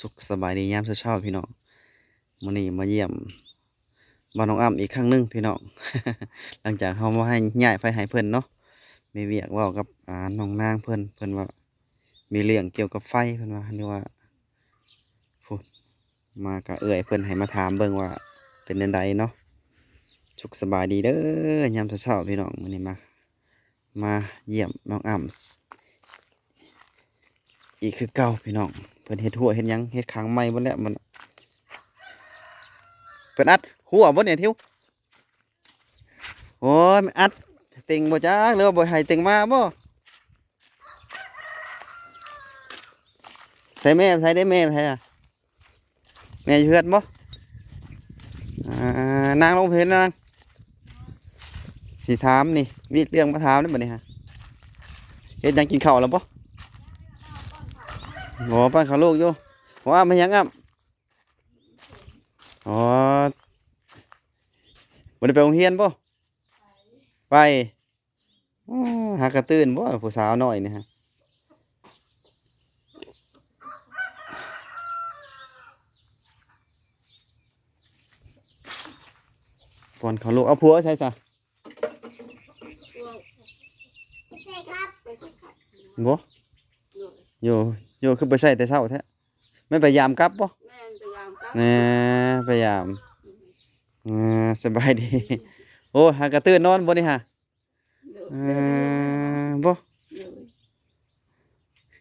ສຸກສະບາຍດີຍາມເຊົ້າໆ ພີ່ນ້ອງ. ມື້ນີ້ມາຢ້ຽມບ້ານນ້ອງອ້ຳອີກຄັ້ງໜຶ່ງ ພີ່ນ້ອງ. ຫຼັງຈາກເຮົາມາໃຫ້ ຍ້າຍໄຟໃຫ້ເພິ່ນເນາະ, ມີວຽກເວົ້າກັບ ອ່າ ນ້ອງນາງເພິ່ນ, ເພິ່ນວ່າມີເລື່ອງກ່ຽວກັບໄຟ ເພິ່ນວ່າ ຫຼືວ່າ ພຸ້ນ ມາກະເອື້ອຍເພິ່ນໃຫ້ມາຖາມເບິ່ງວ່າເປັນແນວໃດເນາະ. ສຸກສະບາຍດີເດີຍາມເຊົ້າໆ ພີ່ນ້ອງ. ມື້ນີ້ມາ ມາຢ້ຽມນ້ອງອ້ຳອີກຄືເກົ່າ ພີ່ນ້ອງ. ເພິ່ນເຮັດຮົ້ວເຮັດຫຍັງ ເຮັດຂັງໃໝ່ເບິດແລ້ວມັນ. ເພິ່ນອັດຮົ້ວບໍ່ນີ້ ທິວ? ໂອ້ຍ ມັນອັດເຕັງບໍ່ຈັກ ຫຼືວ່າບໍ່ໃຫ້ເຕັງມາບໍ່? ໃສແມ່ ໃສເດ້ແມ່ ໃສລະ? ແມ່ຢູ່ເຮືອນບໍ່? ອ່າ ນາງລົງເພິ່ນນາງ ຊິຖາມນີ້ ມີເລື່ອງມາຖາມເດ້ບັດນີ້ຮະ. ເຮັດຫຍັງ ກິນເຂົ້າແລ້ວບໍ່? ໂອ້ ປ້ອນເຂົ້າລູກຢູ່. ໂອ້ ອ້ຳ ເຮັດຫຍັງອ້ຳ? ອໍ ບໍ່ໄດ້ໄປໂຮງຮຽນບໍ່? ໄປ. ອໍ ຫາກະຕື່ນບໍ່ ຜູ້ສາວນ້ອຍນີ້ຮະ. ປ້ອນເຂົ້າລູກ. ເອົາຜົວໃສຊະ? ບໍ່ ຢູ່ ຢູ່ ຄືໄປໃຊ້ແຕ່ເຊົ້າແທ້? ແມ່ນໄປຢາມກັບບໍ່? ແມ່ນ ໄປຢາມກັບ. ແນ່ ໄປຢາມ. ອ່າ ສະບາຍດີ. ໂອ້ ຫາກະຕື່ນນອນບໍ່ນີ້ຫະ? ເອີ ບໍ່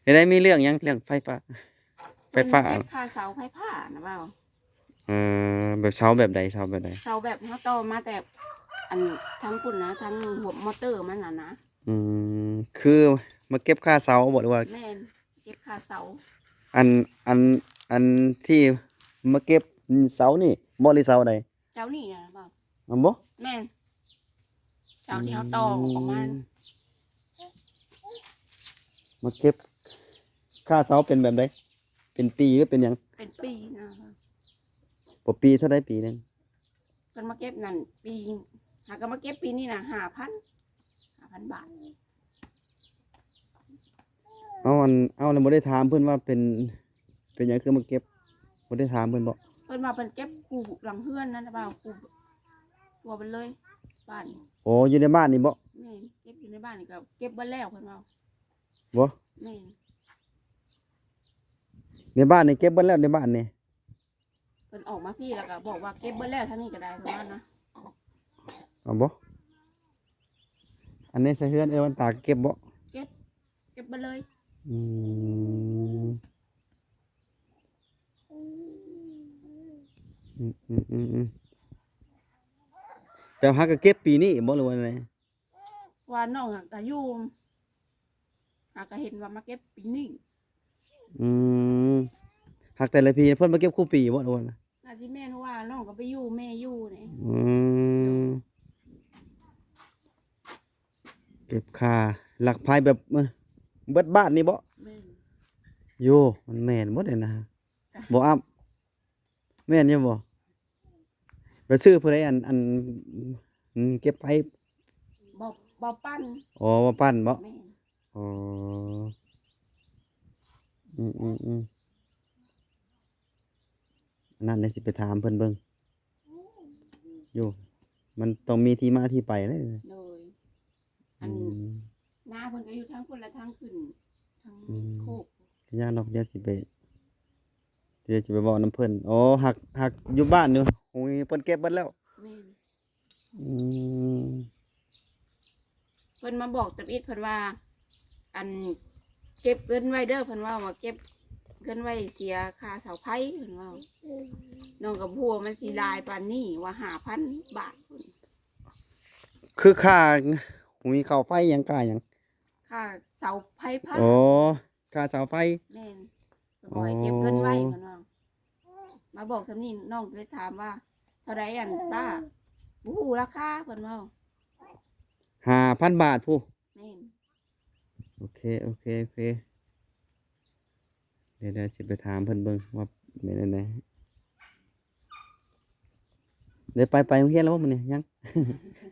ເຮັດໃດ ມີເລື່ອງຫຍັງ ເລື່ອງໄຟຟ້າ ໄຟຟ້າ ເກັບຄ່າເສົາໄຟຟ້ານະເວົ້າ. ເອີ ແບບເສົາແບບໃດ ເສົາແບບໃດ? ເສົາແບບເຮົາຕໍ່ມາແຕ່ ອັນ ທາງພຸ້ນນະ ທາງຫົວມໍເຕີມັນນະນະ. ອືມ ຄືມາເກັບຄ່າເສົາບໍ່ ຫຼືວ່າ? ແມ່ນ ເກັບຄ່າເສົາ. ອັນ ອັນ ອັນທີ່ມາເກັບເສົານີ້ບໍ່ ຫຼືເສົາໃດ? ເສົານີ້ນະເວົ້າ. ແມ່ນບໍ່? ແມ່ນ ເສົາທີ່ເຮົາຕໍ່ອອກມາ. ອືມ ມາເກັບຄ່າເສົາເປັນແບບໃດ? ເປັນປີ ຫຼືເປັນຫຍັງ? ເປັນປີນະ. ບໍ່ ປີເທົ່າໃດປີໜຶ່ງ? ເພິ່ນມາເກັບນັ້ນ ປີ ຫາກະມາເກັບປີນີ້ນະ ຫ້າພັນ ຫ້າພັນບາດ. ເອົາ ອັນ ເອົາ ແລ້ວບໍ່ໄດ້ຖາມເພິ່ນວ່າເປັນ ເປັນຫຍັງຄືມາເກັບ? ບໍ່ໄດ້ຖາມເພິ່ນບໍ? ເພິ່ນວ່າເພິ່ນເກັບຄູ່ຫຼັງເຮືອນນັ້ນ ວ່າຄູ່ຕົວເພິ່ນເລີຍ ບ້ານ. ໂອ້ ຢູ່ໃນບ້ານນີ້ບໍ? ແມ່ນ ເກັບຢູ່ໃນບ້ານນີ້ ກະເກັບເບິດແລ້ວ ເພິ່ນເວົ້າ. ບໍ? ແມ່ນ ໃນບ້ານນີ້ເກັບເບິດແລ້ວ ໃນບ້ານນີ້. ເພິ່ນອອກມາພີ້ແລ້ວກະບອກວ່າເກັບເບິດແລ້ວ ທາງນີ້ກະໄດ້ ເພິ່ນວ່ານະ. ເອົາບໍ? ອັນນີ້ໃສ່ເຮືອນເອື້ອຍວັນຕາເກັບບໍ? ເກັບ ເກັບເບິດເລີຍ. ອືມ ອືມ ອືມ ອືມ ອືມ ແຕ່ຫາກະເກັບປີນີ້ບໍ ຫຼືວ່າໃດ? ວ່ານ້ອງຫາກະຢູ່ ຫາກະເຫັນວ່າມາເກັບປີນີ້. ອືມ ຫາກແຕ່ລະປີເພິ່ນມາເກັບຄູ່ປີບໍ ຫຼືວ່າ? ໜ້າຊິແມ່ນ ເພາະວ່ານ້ອງກະໄປຢູ່ແມ່ຢູ່ເດ້. ອືມ ເກັບຄ່າລັກໄພແບບ ເອີ ເບິດບ້ານນີ້ບໍ? ແມ່ນ. ໂຢ ມັນແມ່ນບໍ່ນີ້ນະ? ບໍ່ອັບ ແມ່ນຢູ່ບໍ່? ໄປຊື້ຜູ້ໃດ ອັນ ອັນ ເກັບໄພ? ບໍ່ ບໍ່ປັ້ນ. ອໍ ບໍ່ປັ້ນບໍ? ແມ່ນ. ອໍ ອືມ ອືມ ອືມ ອັນນັ້ນເດ ຊິໄປຖາມເພິ່ນເບິ່ງຢູ່ ມັນຕ້ອງມີທີ່ມາທີ່ໄປເດ້. ໂດຍ ອັນ ອືມ ນາເພິ່ນກະຢູ່ທາງພຸ້ນລະ ທາງຂຶ້ນ ທາງ ອືມ ໂຄກ. ກະຢ້ານດອກ ດຽວຊິໄປ ດຽວຊິໄປເວົ້ານຳເພິ່ນ. ໂອ້ ຫາກ ຫາກຢູ່ບ້ານຢູ່ ໂອ້ຍ ເພິ່ນເກັບເບິດແລ້ວ. ແມ່ນ. ອືມ ເພິ່ນມາບອກຕຳອິດ ເພິ່ນວ່າ ອັນ ເກັບເງິນໄວ້ເດີ ເພິ່ນເວົ້າວ່າ ເກັບເງິນໄວ້ເສຍຄ່າເສົາໄຟ ເພິ່ນເວົ້າ. ນ້ອງກະບໍ່ຮູ້ວ່າມັນຊິຫຼາຍປານນີ້ ວ່າຫ້າພັນບາດ. ຄືຄ່າ ມີຄ່າໄຟຫຍັງ ຄ່າຫຍັງ? ຄ່າເສົາໄຟຟ້າ. ອໍ ຄ່າເສົາໄຟ. ແມ່ນ. ເພິ່ນບອກໃຫ້ເກັບເງິນໄວ້ ອໍ ເພິ່ນວ່າ. ມາບອກສ່ຳນີ້ ນ້ອງເລີຍຖາມວ່າ ເທົ່າໃດອັນປ້າ? ບໍ່ຮູ້ລາຄາ ເພິ່ນເວົ້າ. ຫ້າພັນບາດພຸ້ນ. ແມ່ນ. ໂອເຄ ໂອເຄ ໂອເຄ ດຽວ ດຽວຊິໄປຖາມເພິ່ນເບິ່ງວ່າແມ່ນແນວໃດ. ໄດ້ໄປ ໄປໂຮງຮຽນແລ້ວບໍ່ມື້ນີ້? ຍັງ.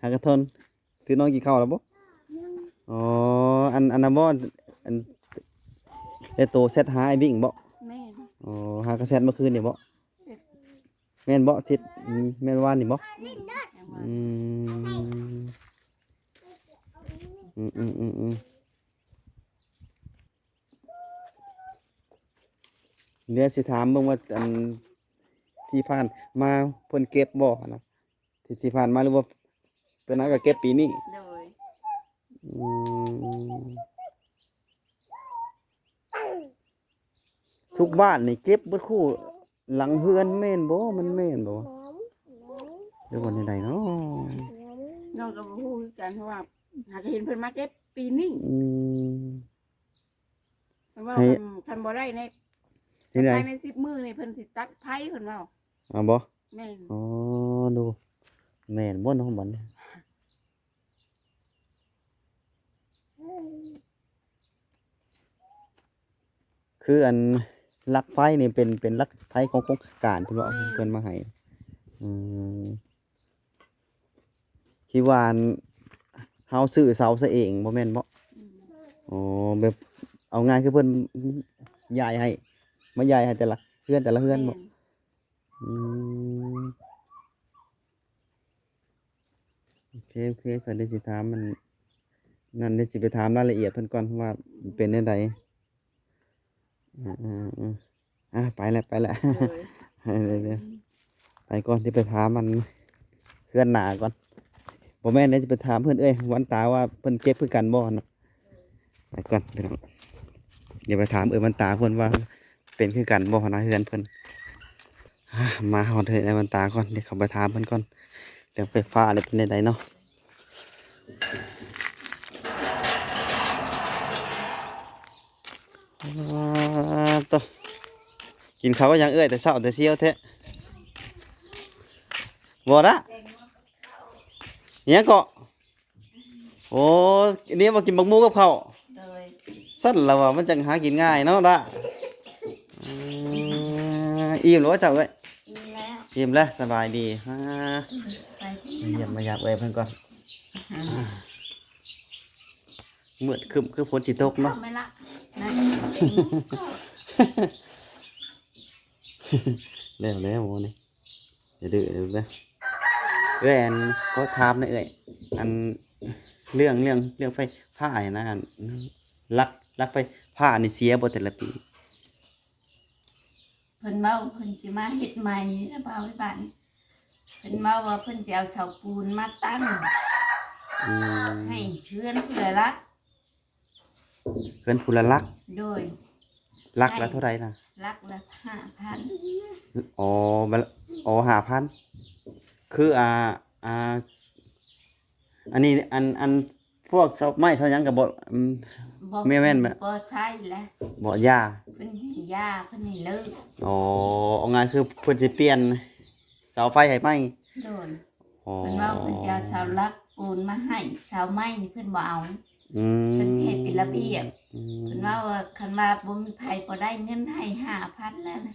ຫາກະທົນ. ຄືນ້ອງກິນເຂົ້າແລ້ວບໍ່? ຍັງ. ອໍ ອັນ ອັນນັ້ນບໍ່ ອັນ ໄດ້ໂທແຊັດຫາອ້າຍບິ້ງບໍ່? ແມ່ນ. ອໍ ຫາກະແຊັດເມື່ອຄືນນີ້ບໍ? ແມ່ນບໍ ຊິດ? ອືມ ແມ່ນວານນີ້ບໍ? ອືມ ອືມໆໆໆ ດຽວຊິຖາມເບິ່ງວ່າ ອັນ ທີ່ຜ່ານມາເພິ່ນເກັບບໍ່ຫັ້ນນະ? ທີ່ ທີ່ຜ່ານມາ ຫຼືວ່າເພິ່ນຫາກະເກັບປີນີ້? ໂດຍ ອືມ ທຸກບ້ານນີ້ເກັບເບິດຄູ່ຫຼັງເຮືອນແມ່ນບໍ່? ມັນແມ່ນບໍ່? ຫຼືວ່າແນວໃດເນາະ? ນ້ອງກໍບໍ່ຮູ້ຄືກັນ ເພາະວ່າຫາກະເຫັນເພິ່ນມາເກັບປີນີ້ ອືມ ເພິ່ນວ່າ ໃຫ້ ຄັນ ຄັນບໍ່ໄດ້ໃນ ຈັ່ງໃດ? ພາຍໃນສິບມື້ນີ້ເພິ່ນຊິຕັດໄຟ ເພິ່ນເວົ້າ. ອ້າວ ບໍ່? ແມ່ນ ອໍ ດູ ແມ່ນບໍ່ເນາະບັດນີ້? ຄືອັນຫຼັກໄຟນີ້ເປັນ ເປັນຫຼັກໄຟຂອງໂຄງການເພິ່ນເວົ້າ ແມ່ນ ເພິ່ນມາໃຫ້ ອືມ ທີ່ວ່າອັນເຮົາຊື້ເສົາໃສ່ເອງບໍ່ແມ່ນບໍ? ອືມ ອໍ ແບບເອົາງ່າຍຄືເພິ່ນຢາຍໃຫ້ ມາຢາຍໃຫ້ແຕ່ລະເຮືອນ ແຕ່ລະເຮືອນບໍ? ແມ່ນ ອືມ ໂອເຄ ໂອເຄ ຊັ້ນດຽວຊິຖາມອັນນັ້ນ ດຽວຊິໄປຖາມລາຍລະອຽດເພິ່ນກ່ອນວ່າເປັນແນວໃດ. ອືມ ອ່າ ໄປແລ້ວ ໄປແລ້ວ ໂດຍ ໄປກ່ອນ ຊິໄປຖາມອັນເຮືອນໜ້າກ່ອນ ບໍ່ແມ່ນເດ້ ຊິໄປຖາມເຮືອນເອື້ອຍວັນຕາວ່າເພິ່ນເກັບຄືກັນບໍ່ນະ. ໄປກ່ອນພີ່ນ້ອງ ດຽວໄປຖາມເອື້ອຍວັນຕາເພິ່ນວ່າເປັນຄືກັນບໍ່ນະເຮືອນເພິ່ນ. ອ່າ ມາຮອດເຮືອນເອື້ອຍວັນຕາກ່ອນ ດຽວເຂົ້າໄປຖາມເພິ່ນກ່ອນ ເລື່ອງໄຟຟ້ານີ້ເປັນແນວໃດເນາະ. ອ່າ ໂຕ ກິນເຂົ້າກັບຫຍັງເອື້ອຍ ແຕ່ເຊົ້າແຕ່ຊຽວແທ້? ບໍ່ລະ ອີຫຍັງເກາະ? ໂອ້ ນີ້ວ່າກິນບັກໝູກັບເຂົ້າ. ໂດຍ ຊັ້ນລະວ່າມັນຈັ່ງຫາກິນງ່າຍເນາະລະ. ອືມ ອີ່ມແລ້ວບໍ່ເຈົ້າເອີຍ? ອີ່ມແລ້ວ ອີ່ມແລ້ວ ສະບາຍດີ. ອ່າ ໄປທີ່ ມາຢ້ຽມມາຢາມເອື້ອຍເພິ່ນກ່ອນ. ອືມ ມືດຄຶ້ມຄືຝົນຊິຕົກເນາະ. ເຂົ້າໄໝລະ? ແລ້ວແລ້ວມື້ນີ້ ຢ່າດື້ເດີ້. ເອື້ອຍ ອັນ ຂໍຖາມໜ່ອຍເອື້ອຍ ອັນ ເລື່ອງ ເລື່ອງ ເລື່ອງໄຟຟ້ານີ້ນະ ອັນ ຫຼັກ ຫຼັກໄຟຟ້ານີ້ເສຍບໍ່ແຕ່ລະປີ? ເພິ່ນເວົ້າເພິ່ນຊິມາເຮັດໃໝ່ແລ້ວ ບ່າວໄທບ້ານ ເພິ່ນເວົ້າວ່າເພິ່ນຊິເອົາເສົາປູນມາຕັ້ງ ອືມ ໃຫ້ເຮືອນຜູ້ລະຫຼັກ. ເຮືອນຜູ້ລະຫຼັກ? ໂດຍ ຫຼັກລະເທົ່າໃດນະ? ຫຼັກລະຫ້າພັນ. ອໍ ແມ່ນ ອໍ ຫ້າພັນ ຄື ອ່າ ອ່າ ອັນນີ້ ອັນ ອັນ ພວກເສົາໄມ້ເສົາຫຍັງກໍບໍ່ ອືມ ບໍ່ ແມ່ນ ບໍ່ໃຊ້ແຫຼະ ບໍ່ຢາ ເພິ່ນໃຫ້ຢາ ເພິ່ນໃຫ້ເລີກ. ອໍ ເອົາງ່າຍຄືເພິ່ນຊິປ່ຽນເສົາໄຟໃຫ້ໃໝ່. ໂດຍ ອໍ ເພິ່ນເວົ້າເພິ່ນຈະເອົາເສົາຫຼັກປູນມາໃຫ້ ເສົາໄມ້ນີ້ເພິ່ນບໍ່ເອົາ. ອືມ ເພິ່ນຊິໃຫ້ເປັນລະບຽບ. ອືມ ເພິ່ນເວົ້າວ່າ ຄັນວ່າບໍ່ມີໃຜບໍ່ໄດ້ເງິນໃຫ້ຫ້າພັນແລ້ວນະ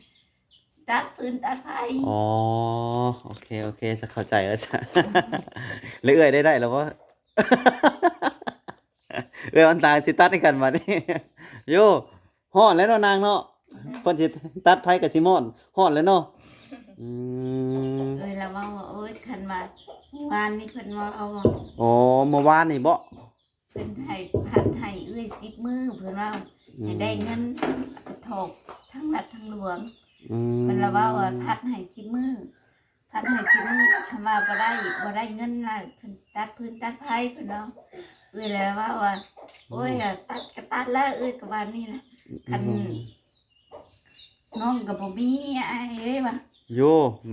ຊິຕັດຟືນຕັດໄຟ. ອໍ ໂອເຄ ໂອເຄ ສະ ເຂົ້າໃຈແລ້ວສະ. ແລ້ວເອື້ອຍໄດ້ ໄດ້ແລ້ວບໍ່? ເອື້ອຍວັນຕາຊິຕັດໃຫ້ກັນບັດນີ້. ໂຢ ຮ້ອນແລ້ວເນາະນາງເນາະ ເພິ່ນຊິຕັດໄຟກໍຊິຮ້ອນ ຮ້ອນແລ້ວເນາະ. ອືມ ເອື້ອຍລະເວົ້າວ່າ ໂອ້ຍ ຄັນວ່າ ວານນີ້ເພິ່ນວ່າເອົາ ອໍ ເມື່ອວານນີ້ບໍ? ເພິ່ນໃຫ້ ພັດໃຫ້ເອື້ອຍສິບມື້ ເພິ່ນວ່າ ອືມ ໃຫ້ໄດ້ເງິນກະທົບທັງລັດທັງຫຼວງ. ອືມ ເພິ່ນລະເວົ້າວ່າ ພັດໃຫ້ສິບມື້ ພັດໃຫ້ສິບມື້ ຄັນວ່າບໍ່ໄດ້ ບໍ່ໄດ້ເງິນລະ ເພິ່ນຊິຕັດຟືນຕັດໄຟ ເພິ່ນເວົ້າ. ເອື້ອຍລະເວົ້າວ່າ ໂອ້ຍ ຕັດກໍຕັດແລ້ວ ເອື້ອຍກໍວ່ານີ້ລະ ຄັນ ອືມ ນ້ອງກໍບໍ່ມີອ້າຍເອີຍວ່າ. ໂຢ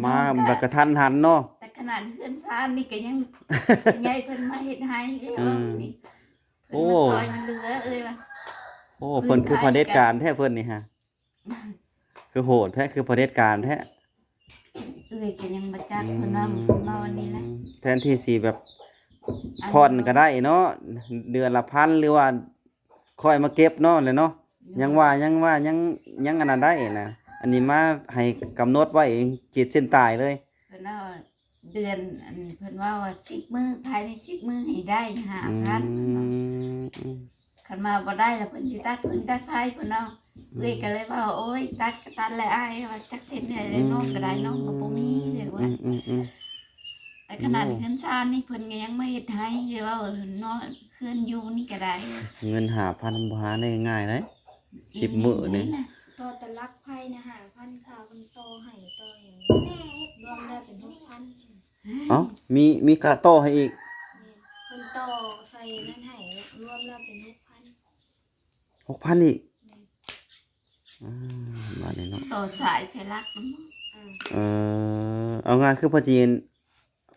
ມາແບບກະທັນຫັນເນາະ ແຕ່ຂະໜາດເຮືອນຊານນີ້ກໍຍັງ ໃຫຍ່ເພິ່ນມາເຮັດໃຫ້ເອີຍວ່ານີ້. ເພິ່ນມາຊ່ອຍມາເຫຼືອເອີຍວ່າ. ໂອ້ ເພິ່ນຄືຜະເດັດການແທ້ເພິ່ນນີ້ຫະ ຄືໂຫດແທ້ ຄືຜະເດັດການແທ້. ເອື້ອຍກໍຍັງບໍ່ຈັກ ອືມ ເພິ່ນວ່າ ເພິ່ນເວົ້າອັນນີ້ແຫຼະ ແທນທີ່ຊິແບບ ອັນ ຜ່ອນກໍໄດ້ເນາະ ເດືອນລະພັນ ຫຼືວ່າ ຄ່ອຍມາເກັບເນາະ ແຫຼະເນາະ. ໂດຍ ຍັງວ່າ ຍັງວ່າ ຍັງ ຍັງອັນນັ້ນໄດ້ນະ ອັນນີ້ມາໃຫ້ກຳນົດໄວ້ຂີດເສັ້ນຕາຍເລີຍ. ເພິ່ນວ່າເດືອນ ອັນ ເພິ່ນເວົ້າວ່າສິບມື້ ພາຍໃນສິບມື້ໃຫ້ໄດ້ຫ້າພັນ ອືມ ເພິ່ນວ່າ. ອືມ ຄັນວ່າບໍ່ໄດ້ລະເພິ່ນຊິຕັດຟືນຕັດໄຟ ເພິ່ນເວົ້າ. ເອື້ອຍກໍເລີຍວ່າ ໂອ້ຍ ຕັດກໍຕັດແຫຼະອ້າຍ ວ່າຈັກເຮັດແນວໃດເນາະ ອືມ ກໍໄດ້ ນ້ອງກໍບໍ່ມີ ເອື້ອຍວ່າ ອືມໆໆ ແຕ່ຂະໜາດ ໂອ້ ເຮືອນຊານນີ້ເພິ່ນກໍຍັງມາເຮັດໃຫ້ ເອື້ອຍວ່າ ເອີ ເນາະ ເຮືອນຢູ່ນີ້ກໍໄດ້ ເງິນຫ້າພັນບໍ່ຫາໄດ້ງ່າຍເດ້ ສິບມື້ນີ້ ຕໍ່ຕະຫຼັກໄຟນະ ຫ້າພັນ ຄ່າເພິ່ນຕໍ່ໃຫ້ ຕໍ່ຫຍັງ ລວມແລ້ວເປັນຫົກພັນ. ເອົ້າ ມີ ມີຄ່າຕໍ່ໃຫ້ອີກ? ແມ່ນ ເພິ່ນຕໍ່ໃສ່ນັ້ນໃຫ້ ລວມແລ້ວເປັນຫົກພັນ. ຫົກພັນອີກ? ແມ່ນ ອາ ບາດນີ້ເນາະ ຕໍ່ສາຍໃສ່ຫຼັກນຳ. ເອີ ເອີ ເອົາງ່າຍຄືເພິ່ນຊິ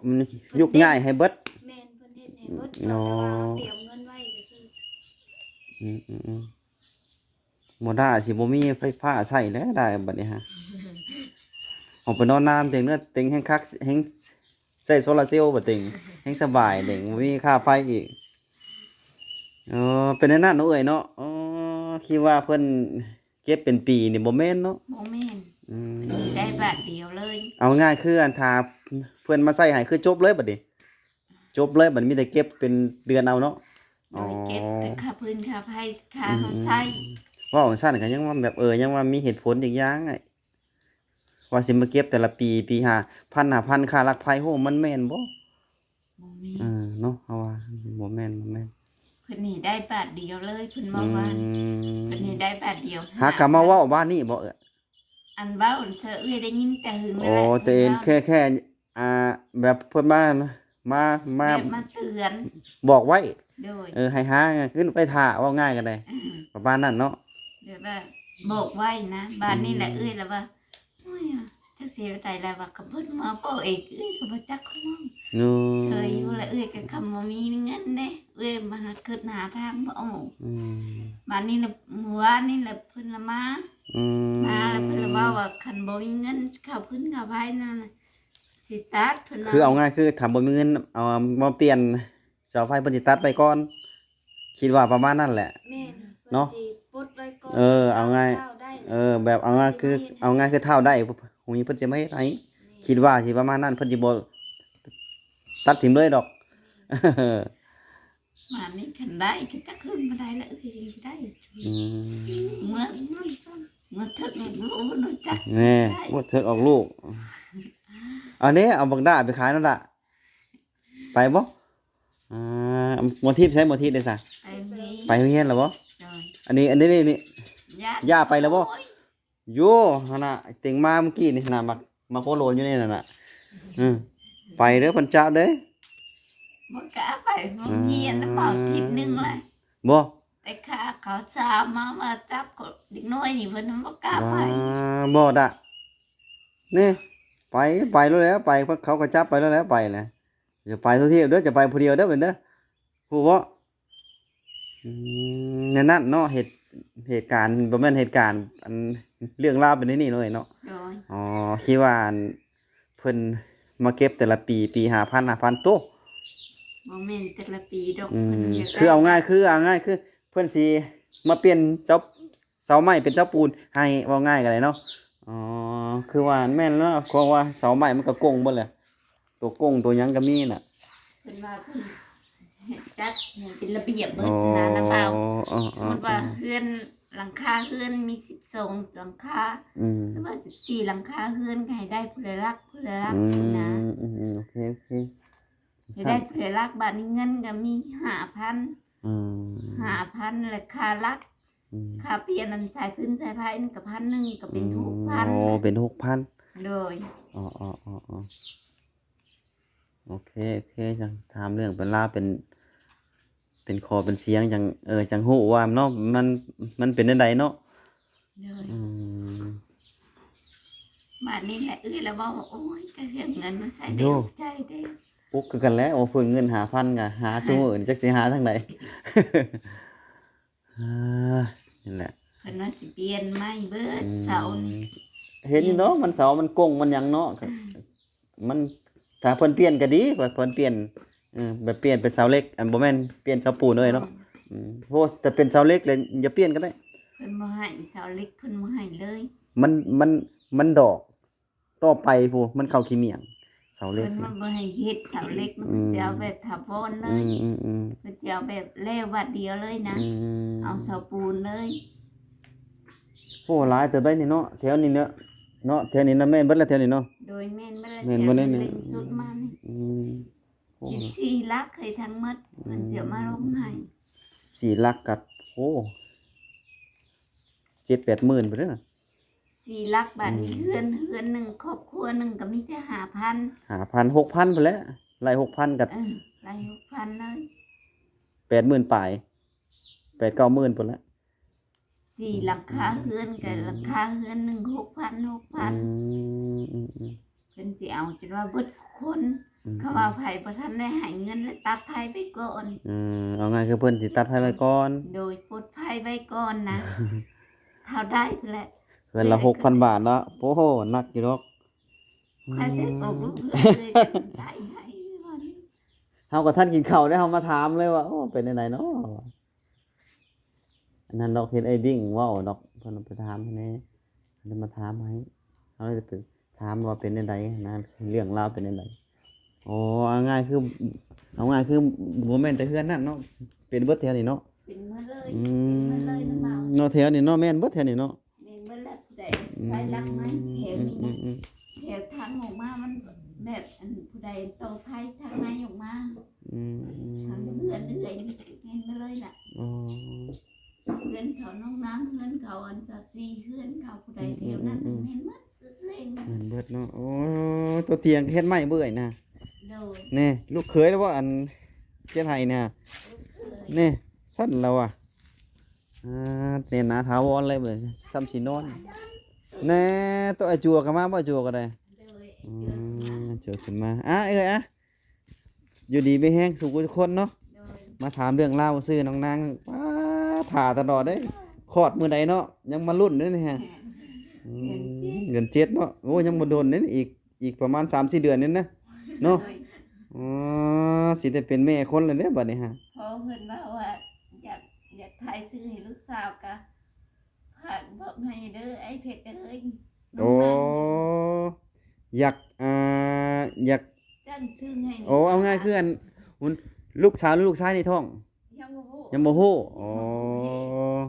ມັນ ເພິ່ນ ຍົກຍ້າຍໃຫ້ເບິດ. ແມ່ນ ເພິ່ນເຮັດໃຫ້ເບິດ ເນາະ ແຕ່ວ່າເຮົາຕຽມເງິນໄວ້ຊື່ໆ. ອືມໆໆ ບໍ່ໄດ້ ຊິບໍ່ມີໄຟຟ້າໃຊ້ແລ້ວ ໄດ້ບາດນີ້ຫາ ອອກໄປນອນນາເຕັງເດີ ເຕັງແຮງຄັກ ແຮງໃຊ້ໂຊລາເຊວ ບາດເຕັງແຮງສະບາຍເຕັງ ບໍ່ມີຄ່າໄຟອີກ. ເອີ ເປັນແນວນັ້ນເນາະເອື້ອຍເນາະ. ອໍ ຄິດວ່າເພິ່ນເກັບເປັນປີນີ້ ບໍ່ແມ່ນເນາະ? ບໍ່ແມ່ນ ອືມ ເພິ່ນຊິໄດ້ບາດດຽວເລີຍ. ເອົາງ່າຍຄື ອັນ ຖ້າເພິ່ນມາໃຊ້ໃຫ້ ຄືຈົບເລີຍບາດນີ້ ຈົບເລີຍ ບັດມີແຕ່ເກັບເປັນເດືອນເອົາເນາະ. ໂດຍ ອໍ ເກັບແຕ່ຄ່າຟືນຄ່າໄຟ ຄ່າ ອືມ ເຮົາໃຊ້. ອືມ ເວົ້າຊັ້ນກໍຍັງວ່າແບບ ເອີ ຍັງວ່າມີເຫດຜົນອີກຢ່າງ ວ່າຊິມາເກັບແຕ່ລະປີ ປີຫ້າພັນ ຫ້າພັນ ຄ່າຫຼັກໄຟ ໂຫ ມັນແມ່ນບໍ່? ບໍ່ແມ່ນ ເອີ ເນາະ ເຮົາວ່າບໍ່ແມ່ນ ບໍ່ແມ່ນ. ເພິ່ນໃຫ້ໄດ້ບາດດຽວເລີຍ ເພິ່ນເວົ້າວ່າ ອືມ ເພິ່ນໃຫ້ໄດ້ບາດດຽວ ຫາກໍມາເວົ້າບາດນີ້ບໍ່? ເອີ ອັນເວົ້າເທື່ອເອື້ອຍໄດ້ຍິນແຕ່ຫຶງແລ້ວ ອໍ ແຕ່ເຫັນແຄ່ ແຄ່ ອ່າ ແບບເພິ່ນມາ ມາ ມາ ແບບມາເຕືອນ ບອກໄວ້ ໂດຍ ເອີ ໃຫ້ຫາເງິນໄປຖ້າ ເວົ້າງ່າຍກໍໄດ້ ອືມ ປະມານນັ້ນເນາະ ແບບວ່າບອກໄວ້ນະ. ບາດນີ້ແຫຼະ ອືມ ເອື້ອຍລະວ່າ ໂອ້ຍ ຈັກຊິເຮັດໃດລະວ່າ ກໍເພິ່ນມາບອກເອງ ເອື້ອຍກໍບໍ່ຈັກຄວາມ ໂດຍ ເຊີຍຢູ່ລະ. ເອື້ອຍກໍຄຳບໍ່ມີເງິນເດ້ ເອື້ອຍມາຫາ ຄິດຫາທາງບໍ່ອອກ ອືມ ບາດນີ້ລະ ມື້ວານນີ້ລະ ເພິ່ນລະມາ ອືມ ມາລະເພິ່ນລະເວົ້າວ່າ ຄັນບໍ່ມີເງິນເຂົ້າຟືນເຂົ້າໄຟນັ້ນ ຊິຕັດ ເພິ່ນວ່າ ຄືເອົາງ່າຍ ຄືຖ້າບໍ່ມີເງິນ ເອົາມາປ່ຽນເສົາໄຟ ເພິ່ນຊິຕັດໄວ້ກ່ອນ ຄິດວ່າປະມານນັ້ນແຫຼະ ແມ່ນ ເນາະ ເພິ່ນຊິປົດໄວ້ກ່ອນ ເອີ ເອົາງ່າຍ ເອີ ແບບເອົາງ່າຍຄື ເອົາງ່າຍຄືຖ້າເອົາໄດ້ ຜູ້ນີ້ເພິ່ນຊິມາເຮັດໃຫ້ ແມ່ນ ຄິດວ່າຊິປະມານນັ້ນ ເພິ່ນຊິບໍ່ຕັດຖິ້ມເລີຍດອກ ແມ່ນ. ບາດນີ້ຄັນໄດ້ກໍຈັກເຖິງປານໃດລະ ເອີຍ ຈັ່ງຊິໄດ້ ອືມ ເມື່ອ ເມື່ອເຖິກລູກ ບໍ່ຮູ້ຈັກ ແນ່ ບໍ່ເຖິກອອກລູກ ອັນນີ້ເອົາບັກດ້າໄປຂາຍນັ້ນລະ ໄປບໍ່? ອ່າ ໝໍທິບໃສ? ໝໍທິບເດ້ຊະ ໄປໂຮງຮຽນ ໄປໂຮງຮຽນແລ້ວບໍ່? ໂດຍ ອັນນີ້ ອັນນີ້ ນີ້ ນີ້ ຍ່າ ຍ່າໄປແລ້ວບໍ່? ໂອ້ຍ ໂຢ ຫັ້ນນະ ເຕັງມາມື້ກີ້ນີ້ຫັ້ນນະ ໝາກ ໝາກໂຄໂລນຢູ່ໃນນັ້ນນະ ອືມ ໄປເດີ ເພິ່ນຈັບເດີ ບໍ່ກ້າໄປໂຮງຮຽນນຳ ເອົາທິດໜຶ່ງແຫຼະ ບໍ່ ແຕ່ຂ້າເຂົາສາມາມາຈັບເດັກນ້ອຍນີ້ ເພິ່ນບໍ່ກ້າໄປ ບໍ່ດະ ນີ້ ໄປ ໄປໂລດແລ້ວ ໄປ ເຂົາກໍຈັບໄປໂລດແລ້ວ ໄປແຫຼະ ຢ່າໄປທົ່ວທີບເດີ ຈະໄປຜູ້ດຽວເດີ ເປັນເດີ ຮູ້ບໍ່? ອືມ ແນວນັ້ນເນາະ ເຫດ ເຫດການ ບໍ່ແມ່ນເຫດການ ອັນ ເລື່ອງລາວເປັນແນວນີ້ເລີຍເນາະ ໂດຍ ອໍ ຄິດວ່າ ອັນ ເພິ່ນມາເກັບແຕ່ລະປີ ປີຫ້າພັນ ຫ້າພັນ ໂຕ ບໍ່ແມ່ນແຕ່ລະປີດອກ ອືມ ເພິ່ນຢາກ ຄືເອົາງ່າຍ ຄືເອົາງ່າຍ ຄືເພິ່ນຊິມາປ່ຽນເສົາ ເສົາໄມ້ເປັນເສົາປູນໃຫ້ ເວົ້າງ່າຍກໍໄດ້ເນາະ ອໍ ຄືວ່າແມ່ນເນາະ ເພາະວ່າເສົາໄມ້ມັນກໍກົງເບິດແຫຼະ ຕົວກົງຕົວຫຍັງກໍມີນະ ເພິ່ນວ່າເພິ່ນເຮັດຈັດໃຫ້ເປັນລະບຽບເບິດນະ ອໍ ນະບ່າວ ອໍ ສົມມຸດວ່າ ອໍ ເຮືອນ ຫຼັງຄາເຮືອນມີສິບສອງຫຼັງຄາ ອືມ ຫຼືວ່າສິບສີ່ຫຼັງຄາເຮືອນ ກໍໃຫ້ໄດ້ຜູ້ລະຫຼັກ ຜູ້ລະຫຼັກ ອືມ ນະ ອືມ ອືມ ໂອເຄ ໂອເຄ ໃຫ້ໄດ້ຜູ້ລະຫຼັກ ບາດນີ້ເງິນກໍມີຫ້າພັນ ອືມ ຫ້າພັນ ແລະ ຄ່າຫຼັກ ອືມ ຄ່າປ່ຽນອັນສາຍຟືນສາຍໄຟນັ້ນກໍພັນໜຶ່ງ ກໍເປັນ ອືມ ຫົກພັນ ໂອ້ ເປັນຫົກພັນ ໂດຍ ອໍໆໆໆ ໂອເຄ ໂອເຄ ຈັ່ງຖາມເລື່ອງເປັນລາວເປັນ ເປັນຂໍ້ເປັນສຽງ ຈັ່ງ ເອີ ຈັ່ງຮູ້ວ່າເນາະ ມັນ ມັນເປັນແນວໃດເນາະ ໂດຍ ອືມ ບາດນີ້ແຫຼະ ເອື້ອຍລະເວົ້າວ່າ ໂອ້ຍ ກະເລື່ອງເງິນມາໃຊ້ ໂດ ໃຈເດ້ ອຸກຄືກັນແຫຼະ ໂອ້ ເພິ່ນເງິນຫ້າພັນກະຫາ ເອີ ຊຸມື້ນີ້ຈັກຊິຫາທາງໃດ ອ່າ ນີ້ແຫຼະ ເພິ່ນວ່າຊິປ່ຽນໃໝ່ເບິດ ອືມ ເສົານີ້ ເຫັນຢູ່ເນາະ ມັນເສົາມັນກົງມັນຫຍັງເນາະ ອືມ ມັນ ຖ້າເພິ່ນປ່ຽນກໍດີ ເພິ່ນປ່ຽນ ເອີ ແບບປ່ຽນເປັນເສົາເຫຼັກ ອັນ ບໍ່ແມ່ນປ່ຽນເສົາປູນເລີຍເນາະ ອືມ ອືມ ໂອ້ ແຕ່ເປັນເສົາເຫຼັກແລ້ວຢ່າປ່ຽນກໍໄດ້ ເພິ່ນບໍ່ໃຫ້ເສົາເຫຼັກ ເພິ່ນບໍ່ໃຫ້ເລີຍ ມັນ ມັນ ມັນດອກ ຕໍ່ໄປພຸ້ນ ມັນເຂົ້າຂີ້ໝ້ຽງ ເສົາເຫຼັກ ເພິ່ນມັນບໍ່ໃຫ້ເຮັດເສົາເຫຼັກ ອືມ ເພິ່ນຈະເອົາແບບຖາວອນເລີຍ ອືມໆໆ ເພິ່ນຈະເອົາແບບແລ້ວບາດດຽວເລີຍນະ ອືມ ເອົາເສົາປູນເລີຍ ໂອ້ ຫຼາຍເຕີບໄດ໋ນີ້ເນາະ ແຖວນີ້ເນາະ ເນາະ ແຖວນີ້ນະ ແມ່ນເບິດແລ້ວແຖວນີ້ເນາະ ໂດຍ ແມ່ນເບິດແລ້ວ ແມ່ນບໍ່ແມ່ນນີ້ ແຖວນີ້ເລັງສຸດມານີ້ ອືມ ໂອ້ ສິບສີ່ຫຼັກເຄີຍທັງໝົດ ອືມ ເພິ່ນຊິເອົາມາລົງໃຫ້ ສີ່ຫຼັກກໍ ໂອ້ ເຈັດແປດໝື່ນພຸ້ນເດ້ ສີ່ຫຼັກ ບາດນີ້ ອືມ ເຮືອນ ເຮືອນໜຶ່ງ ຄອບຄົວໜຶ່ງກໍມີແຕ່ຫ້າພັນ ຫ້າພັນ ຫົກພັນພຸ້ນແຫຼະ ໄລ່ຫົກພັນກໍ ເອີ ໄລ່ຫົກພັນເລີຍ ແປດໝື່ນປາຍ ແປດເກົ້າໝື່ນພຸ້ນແຫຼະ ສີ່ຫຼັງຄາເຮືອນ ອືມ ກໍຫຼັງຄາເຮືອນໜຶ່ງ ຫົກພັນ ຫົກພັນ ອືມ ອືມ ອືມ ເພິ່ນຊິເອົາຈົນວ່າເບິດທຸກຄົນ ອືມ ເຂົາວ່າໃຜບໍ່ທັນໄດ້ໃຫ້ເງິນ ແລ້ວຕັດໄຟໄວ້ກ່ອນ ອືມ ເອົາງ່າຍຄືເພິ່ນຊິຕັດໄຟໄວ້ກ່ອນ ໂດຍ ປົດໄຟໄວ້ກ່ອນນະ ເທົ່າໃດພຸ້ນແຫຼະ ເຮືອນລະຫົກພັນບາດເນາະ ໂອ້ໂຫ ໜັກຢູ່ດອກ ໃຜແຕ່ອອກລູກເລີຍ ໄດ້ໃຫ້ ເຮົາກໍທັນກິນເຂົ້າເດ້ ເຮົາມາຖາມເລີຍວ່າ ໂອ້ ເປັນຈັ່ງໃດເນາະ ອັນນັ້ນດອກ ເຫັນອ້າຍບິ້ງເວົ້າດອກ ເພິ່ນໄປຖາມໃຫ້ແດ່ ເພິ່ນມາຖາມໃຫ້ ເຮົາເລີຍໄປຖາມວ່າເປັນຈັ່ງໃດນະ ເລື່ອງລາວເປັນຈັ່ງໃດ ອໍ ເອົາງ່າຍຄື ເອົາງ່າຍຄືບໍ່ແມ່ນແຕ່ເຮືອນນັ້ນເນາະ ເປັນເບິດແຖວນີ້ເນາະ ເປັນໝົດເລີຍ ອືມ ເປັນໝົດເລີຍນະ ເນາະ ແຖວນີ້ເນາະ ແມ່ນເບິດແຖວນີ້ເນາະ ແມ່ນເບິດແລ້ວ ຜູ້ໃດໃຊ້ຫຼັກໄມ້ແຖວນີ້ນະ ອືມ ແຖວທາງອອກມາມັນແບບ ອັນ ຜູ້ໃດຕໍ່ໄຟທາງໃນອອກມາ ອືມ ທາງເຮືອນເອື້ອຍນີ້ແມ່ນເບິດເລີຍລະ ອໍ ເຮືອນເຂົານ້ອງນາງ ເຮືອນເຂົາອັນຊາວຊີ ເຮືອນເຂົາຜູ້ໃດແຖວນັ້ນ ອືມ ແມ່ນໝົດສຸດເລີຍ ແມ່ນເບິດເນາະ ໂອ້ ຕົວຕຽງເຮັດໄມ້ເບິ່ງນະ ໂດຍ ແນ່ ລູກເຂີຍແລ້ວບໍ່ ອັນເຮັດໃຫ້ນະ ລູກເຂີຍ ແນ່ ຊັ້ນລະວ່າ ອ່າ ແໜ້ນໜາຖາວອນເລີຍ ສ່ຳຊິນອນ ແນ່ ໂຕ ອ້າຍຈົວກໍມາບໍ່ ອ້າຍຈົວກໍໄດ້ ໂດຍ ອືມ ອ້າຍຈົວຂຶ້ນມາ ອ່າ ເອີຍ ອ່າ ຢູ່ດີມີແຮງສູ່ຜູ້ທຸກຄົນເນາະ ໂດຍ ມາຖາມເລື່ອງລາວຊື່ນ້ອງນາງ ປ້າ ຖ້າຕະຫຼອດເດ້ ຄອດມື້ໃດເນາະ ຍັງມາລຸ້ນເດ້ນີ້ຮະ ແມ່ນ ອືມ ເດືອນເຈັດ ເດືອນເຈັດເນາະ ໂອ້ ຍັງບໍ່ດົນເດ້ ອີກ ອີກປະມານສາມສີ່ເດືອນນີ້ນະ ເນາະ ໂດຍ ອໍ ຊິໄດ້ເປັນແມ່ຄົນແລ້ວເດ້ບັດນີ້ຮະ ພໍເພິ່ນເວົ້າວ່າ ຢາກ ຢາກຖ່າຍຊື່ໃຫ້ລູກສາວ ກະຝາກບອກໃຫ້ເດີ ອ້າຍເພັດເອີຍ ໂອ້ ນ້ອງນາງ ຢາກ ອ່າ ຢາກຕັ້ງຊື່ໃຫ້ ໂອ້ ເອົາງ່າຍຄືອັນ ລູກສາວຫຼືລູກຊາຍໃນທ້ອງ ຍັງບໍ່ຮູ້ ຍັງບໍ່ຮູ້ ອໍ ຍັງບໍ່ຮູ້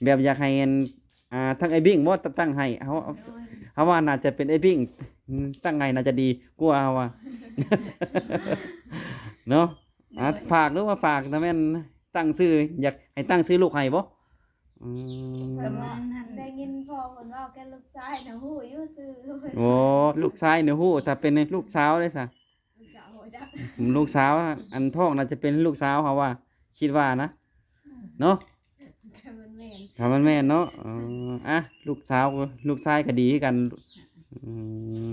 ແບບຢາກໃຫ້ອັນ ອ່າ ທາງອ້າຍບິ້ງບໍ່ ຕ- ຕັ້ງໃຫ້ ເຮົາ ໂດຍ ເຮົາວ່າໜ້າຈະເປັນອ້າຍບິ້ງ ອືມ ຕັ້ງໃຫ້ໜ້າຈະດີກວ່າ ເຮົາວ່າ ເນາະ ອ່າ ໂດຍ ຝາກ ຫຼືວ່າຝາກ ຖ້າແມ່ນຕັ້ງຊື່ ຢາກໃຫ້ຕັ້ງຊື່ລູກໃຫ້ບໍ່? ອືມ ປະມານນັ້ນ ໄດ້ຍິນພໍ່ເພິ່ນເວົ້າແກ່ລູກຊາຍນະ ຮູ້ຢູ່ຊື່ ໂອ້ ລູກຊາຍນີ້ຮູ້ ຖ້າເປັນລູກສາວເດ້ຊະ ລູກສາວ ອັນທ້ອງໜ້າຈະເປັນລູກສາວ ເຮົາວ່າ ຄິດວ່ານະ ເນາະ ຖ້າມັນແມ່ນ ຖ້າມັນແມ່ນເນາະ ເອີ ອ່ະ ລູກສາວ ລູກຊາຍກໍດີຄືກັນ ອືມ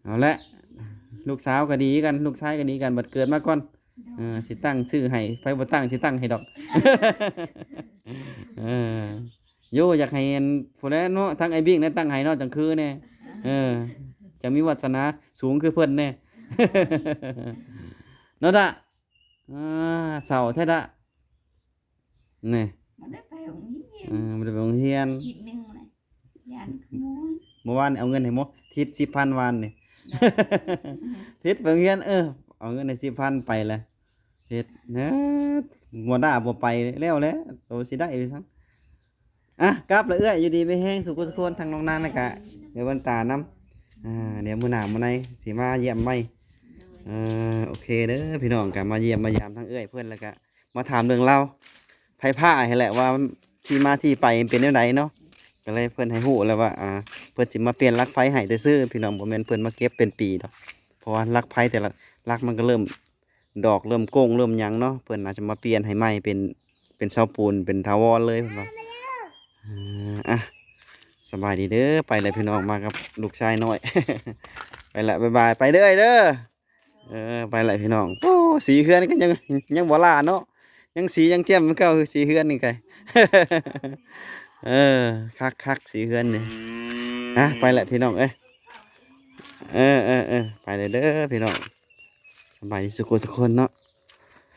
ເອົາລະ ລູກສາວກໍດີຄືກັນ ລູກຊາຍກໍດີຄືກັນ ບັດເກີດມາກ່ອນ ເອີ ຊິຕັ້ງຊື່ໃຫ້ ໃຜບໍ່ຕັ້ງຊິຕັ້ງໃຫ້ດອກ ເອີ ໂຢ ຢາກໃຫ້ອັນ ຜູ້ໃດເນາະ ທັງອ້າຍບິ້ງນະຕັ້ງໃຫ້ເນາະ ຈັ່ງຄືແດ່ ເອີ ຈັ່ງມີວາດສະໜາສູງຄືເພິ່ນແດ່ ເນາະດະ ອ່າ ເສົ້າແທ້ດະ ນີ້ ບໍ່ໄດ້ໄປໂຮງຮຽນ ເອີ ບໍ່ໄດ້ໄປໂຮງຮຽນ ທິດໜຶ່ງແຫຼະ ຢ້ານຂະໂມຍ ເມື່ອວານເອົາເງິນໃຫ້ໝົດ ທິດສິບພັນວານນີ້ ໂດຍ ທິດໄປໂຮງຮຽນ ເອີ ເອົາເງິນໃຫ້ສິບພັນໄປແລ້ວ ເຮັດນະ ງວດໜ້າບໍ່ໄປແລ້ວແຫຼະ ໂຕຊິໄດ້ໄປຊັ້ນ ອ່ະ ກັບລະເອື້ອຍ ຢູ່ດີມີແຮງ ສຸຂະສຸຂະຄົນ ທັງນ້ອງນາງ ແລ້ວກະແມ່ວັນຕານຳ ອ່າ ດຽວມື້ໜ້າມື້ໃນຊິມາຢ້ຽມໃໝ່ ໂດຍ ເອີ ໂອເຄເດີພີ່ນ້ອງ ກະມາຢ້ຽມມາຢາມທັງເອື້ອຍເພິ່ນ ແລ້ວກະມາຖາມເລື່ອງລາວໄຟຟ້າຫັ້ນແຫຼະ ວ່າທີ່ມາທີ່ໄປມັນເປັນແນວໃດເນາະ ກະເລີຍເພິ່ນໃຫ້ຮູ້ແລ້ວວ່າ ອ່າ ເພິ່ນຊິມາປ່ຽນຫຼັກໄຟໃຫ້ແຕ່ຊື່ ພີ່ນ້ອງ ບໍ່ແມ່ນເພິ່ນມາເກັບເປັນປີດອກ ເພາະວ່າຫຼັກໄຟແຕ່ລະຫຼັກມັນກະເລີ່ມ ດອກເລີ່ມໂກ່ງເລີ່ມຫຍັງເນາະ ເພິ່ນອາດຈະມາປ່ຽນໃຫ້ໃໝ່ເປັນ ເປັນເສົາປູນເປັນຖາວອນເລີຍເພິ່ນວ່າ ອ່າ ອ່ະ ສະບາຍດີເດີ ໄປແລ້ວພີ່ນ້ອງ ມາກັບລູກຊາຍນ້ອຍ ໄປລະ ບາຍບາຍ ໄປເດີອ້າຍເດີ ເອີ ໄປລະພີ່ນ້ອງ ໂອ້ ສີເຮືອນກໍຍັງ ຍັງບໍ່ຫຼ້າເນາະ ຍັງສີຍັງແຈ່ມຄືເກົ່າ ສີເຮືອນນີ້ກະ ເອີ ຄັກໆ ສີເຮືອນນີ້ ຮະ ໄປລະພີ່ນ້ອງເອີຍ ເອີໆໆ ໄປແລ້ວເດີພີ່ນ້ອງ ສະບາຍດີສຸຂະສຸຂະຄົນເນາະ.